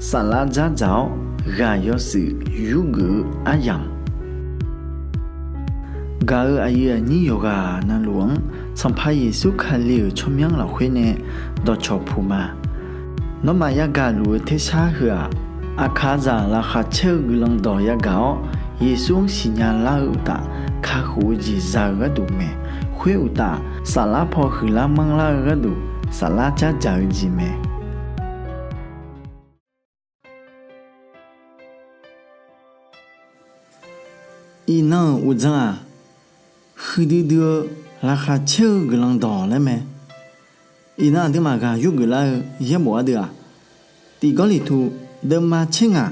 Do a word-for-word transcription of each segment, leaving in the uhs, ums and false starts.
Saflar dzardzaq-awr ghaq yawshuif yurgeuf-eu aryamq, gaq-euq aqyuif aqnyir yawqghaq navluf-anr Sanqpaq Yeqsur Kali-euq tsawrmyanr lafkhoer nae dawqcawq puq ma. Nawmaf yagaq luf-eu tersar heu-aq, aqkaqzaq laqkhaq caer-eu guiqlanq dawq yagaq-awr, Yeqsur-anr siqnya lar-eu uqtaf, kakhof-eu jeq za-eu gharduq mae. Khoer uqtaf, saflar paw huiqlar manrlar-eu gharduq, saflar dzardzaq-eu jeq mae. Iqnan-euq uqdzan-aq, huiqdui dui-eu laqkhaq caer-eu guiqlanq dawq laer mae. Iqnan aqduimaf ghaq yurgeuf lar-eu yaerbof ardeuv-aq, Tiq Gawrliqtu deuvma tser ngaq,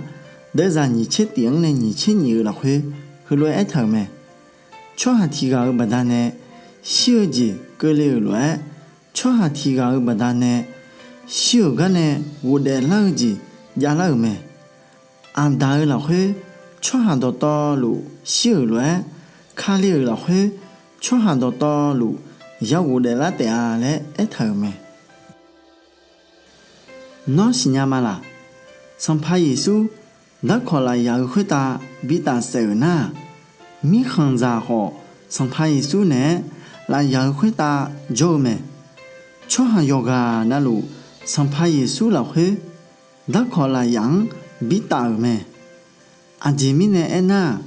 deuvzaq nyiq tser tiq-anr nae nyiq tser nyiq-eu lafkhoer heulof-aer aertaq-euq mae. Tsawrhaq tiq ghaq-eu baqdanae shir-eu jeq keuvle-euq lof-aer, tsawrhaq tiq ghaq-eu baqdanae shir-euq gar nae ghofdaef lar-eu jeq javlar-euq mae. Aqdaq-eu lafkhoer tsawrhaq dawqtawvluf shir-euq lof-aer, Kali-euq lafkhoer tsawrhaq dawqtawvluf ya ghofdaef lar taef-a laer aertaq-euq mae. Nawr siqnya ma laq? Sanqpaq Yeqsur darkawq lafyaq-eu khoertav bi tafsaef-euq nar-aq, mirkhanqzaq khawf Sanqpaq Yeqsur naeq-aer lafyaq-eu khoertav jawr-eu mae. Tsawrhaq yawqghaq navluf Sanqpaq Yeqsur lafkhoer darkawq lafyaq-anr bi taf-euq mae. Aqjeq mirnae aernar-aq,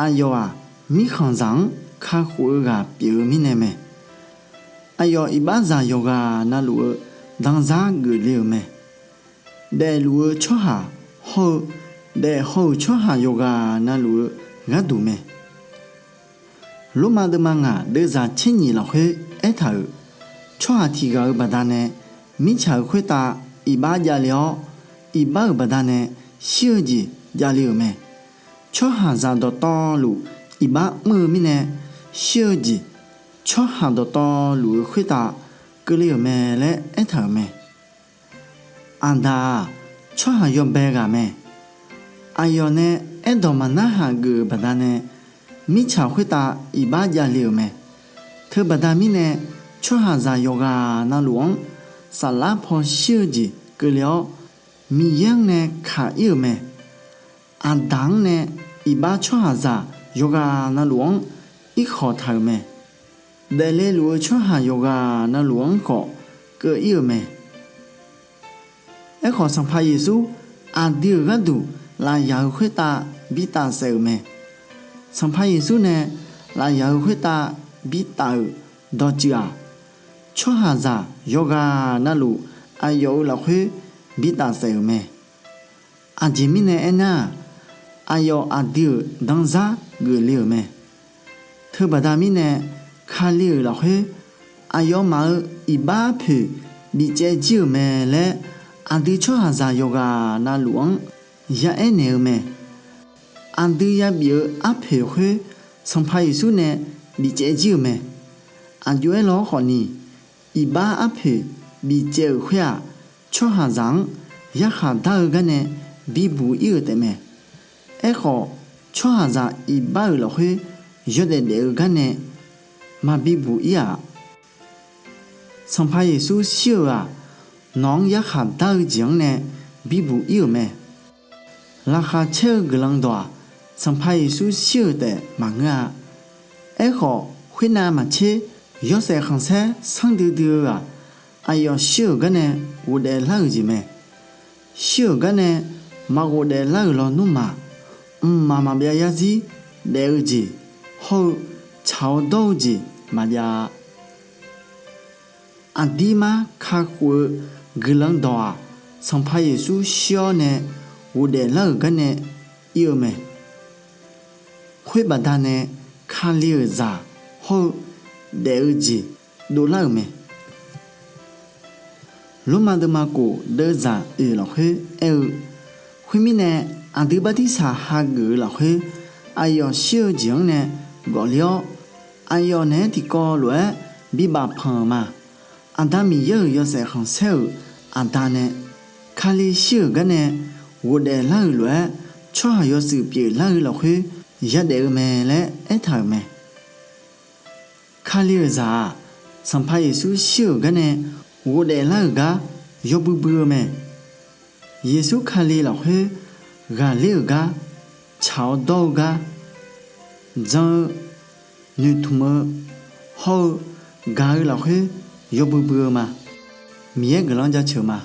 aqyawf-aq mirkhanqzaq-anr kakhof-eu ghaq pyeuf-eu mirnae mae. Aqyawf iqbaxzaq yawqghaq navluf-eu danzar geufle-euq mae. Daefluf-eu tsawrhaq hawr-eu, daefhaw-euq tsawrhaq yawqghaq navluf-eu gharduq mae. Lormav deuvma ngaq deuvzaq tser nyiq lafkhoer aertaq-euq, tsawrhaq tiq ghaq-eu baqdanae mirtsaq-euq khoertav iqbax javle-awr, iqbax-euq baqdanae shir-eu jeq javle-euq mae. Tsawrhaqzaq dawqtawvluf iqbax mr-eu mirnae shir-eu jeq tsawrhaq dawqtawvluf-eu khoertav keuvle-euq mae laer aertaq-euq mae. Aqdaq-aq tsawrhaq yawbae ghaq mae. Aqyawf nae aerdawq maqnarhaq geuf-euq baqdanae mirtsaq khoertav iqbax javle-euq mae. Teubaqda mirnae tsawrhaqzaq yawqghaq navluf-anr saflar paw shir-eu jeq keuvle-awr, Miqyaer-anr nae kaq-ir-euq mae. Aqdaq-anr nae iqbax tsawrhaqzaq yawqghaq navluf-anr irkhawq taq-euq mae. Daefle luf-eu tsawrhaq yawqghaq navluf-anr khawf keuv-ir-euq mae. Aerkhawf Sanqpaq Yeqsur aqdui-euq gharduq lafyaq-eu khoertav bi tafsaef-euq mae. Sanqpaq Yeqsur nae lafyaq-eu khoertav bi taf-euq dawqtsuif-aq, tsawrhaqzaq yawqghaq navluf aqyawf-eu lafkhoer bi tafsaef-euq mae. Aqjeq mirnae aernar-aq, aqyawf aqdui-euq danzar geufle-euq mae. Teubaqda mirnae Kali-euq lafkhoer aqyawfmaf-euq iqbax arpoeq bicaev jir-euq mae laer aqdui tsawrhaqzaq yawqghaq navluf-anr yaaer naeq-eu mae. Aqdui yabif-eu arpoeq khoer Sanqpaq Yeqsur nae bicaev jir-euq mae. Aqjox-aer lawr khawfni, iqbax arpoeq bicaev-euq khoer-aq, tsawrhaqzaq-anr yarkhaq dar-eu gar nae bibuq-ir-euq taefmae. Aerkhawf, tsawrhaqzaq iqbax-euq lafkhoer yawdaef daef-eu gar nae maqbi buq-ir-aq, Sanqpaq Yeqsur shir-euq-aq, nawq-anr yarkhaq dar-eu jeq-anr nae bibuq-ir-euq mae. Laqkhaq caer-eu guiqlanq dawq-aq, Sanqpaq Yeqsur shir-euq taef maqngeur-a. Aerkhawf, khoernav maqtser, yawshaef khanqsaer sanrdui dui-eu-aq, aqyawf shir-euq gar nae ghofdaef lar-euq jeq mae. Shir-euq gar nae maqghofdaef lar-euq lawnmr maq, mqmaq maqbyav yarzir daef-eu jeq hawr-eu tsaq-awr dawr-eu jeq maqjav-a. Aqdirmar kakhof-eu guiqlanq dawq-aq, Sanqpaq Yeqsur shir-awr nae ghofdaef lar-euq gar nae ir-eu mae. Khoerbaqda nae Kali-euq zaq hawr-eu daef-eu jeq dovlar-euq mae. Lormav deuvma khof deuvzaq oeq lafkhoer aer-eu, khoermirnae, aqdui bartirsaq hageuf-eu lafkhoer aqyawf shir-eu jeq-anr nae gawfler-awr, aqyawf naeq-aer tiqkawv lof-aer bibaf panq-euq ma. Aqda Miqyaer-euq yawshaef khanqsaer-euq Aqda nae Kali shir-euq gar nae ghofdaef lar-euq lof-aer, tsawrhaq yawshuif pyeuflar-eu lafkhoer yadaef-eu mae laer aertaq-euq mae. Kali-euq zaq-aq, Sanqpaq Yeqsur shir-euq gar nae ghofdaef lar-euq gar yawbui bui-eu mae. Yeqsur Kali lafkhoer ghaqler-euq gar, tsaq-awr dawr-eu gar, jan-eu, noeqtmq-eu, hawr-eu gaq-eu lafkhoer yawbui bui-eu ma. Miqyaer guiqlanq-anr jaceuq ma.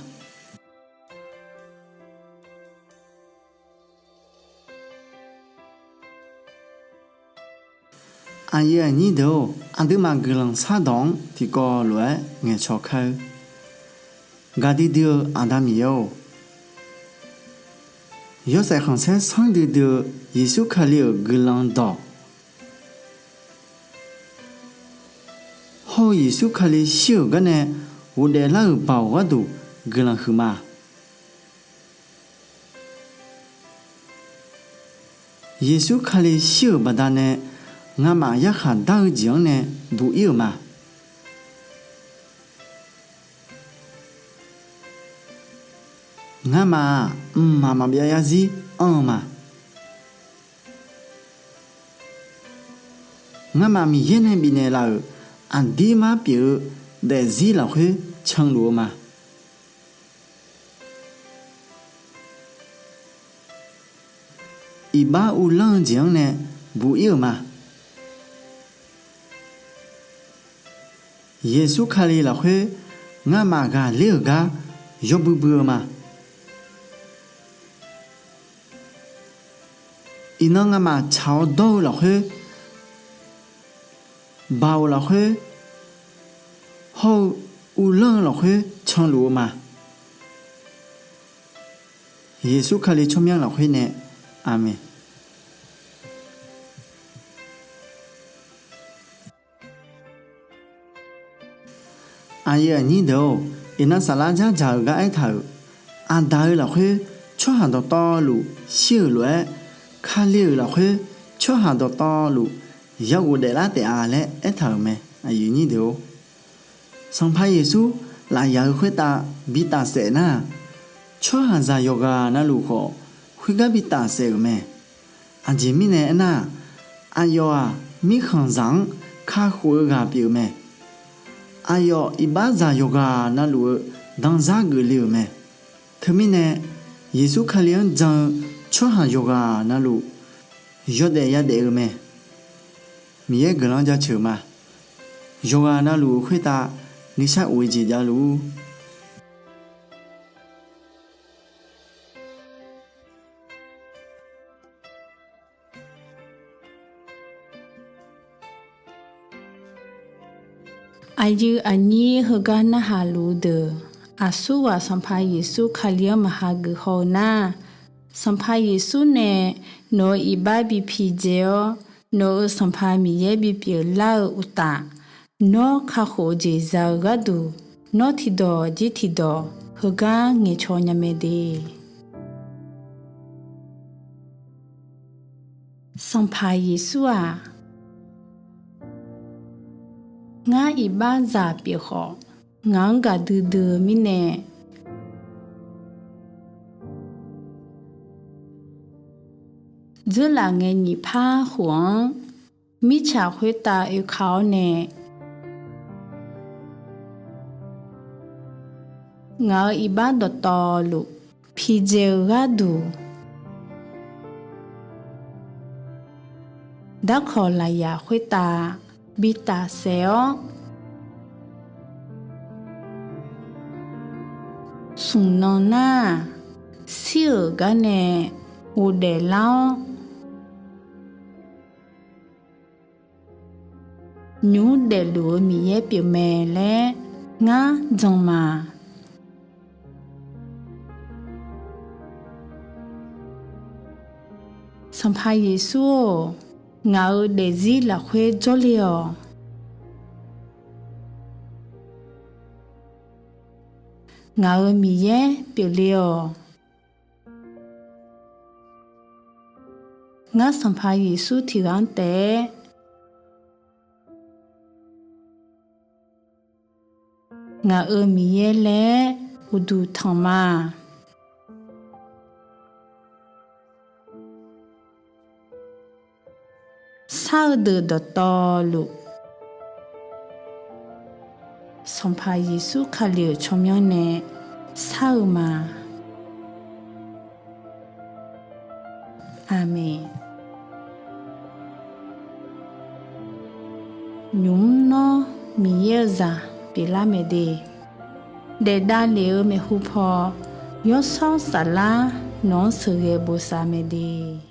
Aqyuif aqnyir deuq-or, aqduimaf guiqlanq shardawq-anr tiqkawv lof-aer ngaeqcaw kar-eur. Gaqdui dui-eu Aqda Miqyaer-or, yawshaef khanqsaer sanrdui dui-eu Yeqsur Kali-euq guiqlanq dawq hawr-eu Yeqsur Kali shir-euq garnae ghofdaef lar-euq baoq gharduq guiqlanq huiqma. Yeqsur Kali shir-euq baqdanae ngamaf yarkhaq dar-eu jeq-anr nae buq-ir-euq ma. Ngamaf-aq, mqmaq maqbyav yarzir anr-eu ma. Ngamaf Miqyaer nae bifnaeq laf-euq aqdirmar pyeuf-eu daefzir lafkhoer canluf-eu ma. Iqbax uvlanr-eu jeq-anr nae buq-ir-euq ma. Yeqsur Kali lafkhoer ngamaf ghaqler-euq gar yawbui bui-eu ma. Iqnan ngamaf tsaq-awr dawr-eu lafkhoer, baoq lafkhoer, hawr-eu uvlanr-eu lafkhoer canluf-eu ma. Yeqsur Kali tsawrmyanr lafkhoer nae, Aqmeq. Aqyuif aqnyir deuq-or, iqnan saflar dzardzaq-eu gar aertaq-euq, Aqdaq-eu lafkhoer tsawrhaq dawqtawvluf shir-euq lof-aer, Kali-euq lafkhoer tsawrhaq dawqtawvluf ya ghofdaef lar taef-a laer aertaq-euq mae. Aqyuif aqnyir deuq-or, Sanqpaq Yeqsur lafyaq-eu khoertav bitaf saef nar-aq, tsawrhaqzaq yawqghaq navluf khawf khoergar bitaf saef-euq mae. Aqjeq mirnae aernar-aq, aqyawf-aq mirkhanqzaq-anr kakhof-eu ghaq pyeuf-eu mae. Aqyawf iqbaxzaq yawqghaq navluf-eu danzar geufle-euq mae. Teumirnae, Yeqsur Kali-anr jan-eu tsawrhaq yawqghaq navluf yawdaef yadaef-eu mae. Miqyaer guiqlanq-anr jaceuq ma. Yawqghaq navluf-euq khoertav nuisar of-eu jeq javluf-ur. Aqyuif aqnyir heugar narhaq luf-eu deuq, aqsurghaq Sanqpaq Yeqsur Kali-anr maqha geuf haw-eu nar, Sanqpaq Yeqsur nae nawq-euq iqbax bi pidzae-awr, nawq-euq Sanqpaq Miqyaer bipyeuf lar-eu uqtaf, nawr kakhof-eu jeq za-eu gharduq, nawr tiqdawq jir tiqdawq heugar ngaeqcaw nya mae de. Sanqpaq Yeqsur-aq, ngar iqbaxzaq pyeuf khawf, ngaq-anr gaqdui dui-eu mirnae, dzeurlaf ngae nyiq par khof-anr mirtsaq khoertav oeka-awr nae, ngaq-euq iqbax dawqtawvluf pidzae-eu gharduq, darkawq lafyaq khoertav bitaf saef-awr, smq nan nar shir-euq garnae ghofdaef lar-awr, nymr daefluf-eu Miqyaer pyeufmae laer ngar jan ma. Sanqpaq Yeqsur-or, ngaq-euq daefzir lafkhoer jawrle-awq. Ngaq-euq Miqyaer pyeufle-awq. Ngar Sanqpaq Yeqsur tiqghaq-anr taef-aer ngaq-euq Miqyaer laer uqduq tanq ma. Shar-eu deuq dawqtawvluf, Sanqpaq Yeqsur Kali-euq tsawrmyanr nae shar-eu ma. Aqmeq. Nymq mr nawr Miqyaer-eu zaq pyeuflar mae de, daefdav lef-eu maeqhu paw Yawshawr Saflar nawq-anr sheuqghae bosav mae de.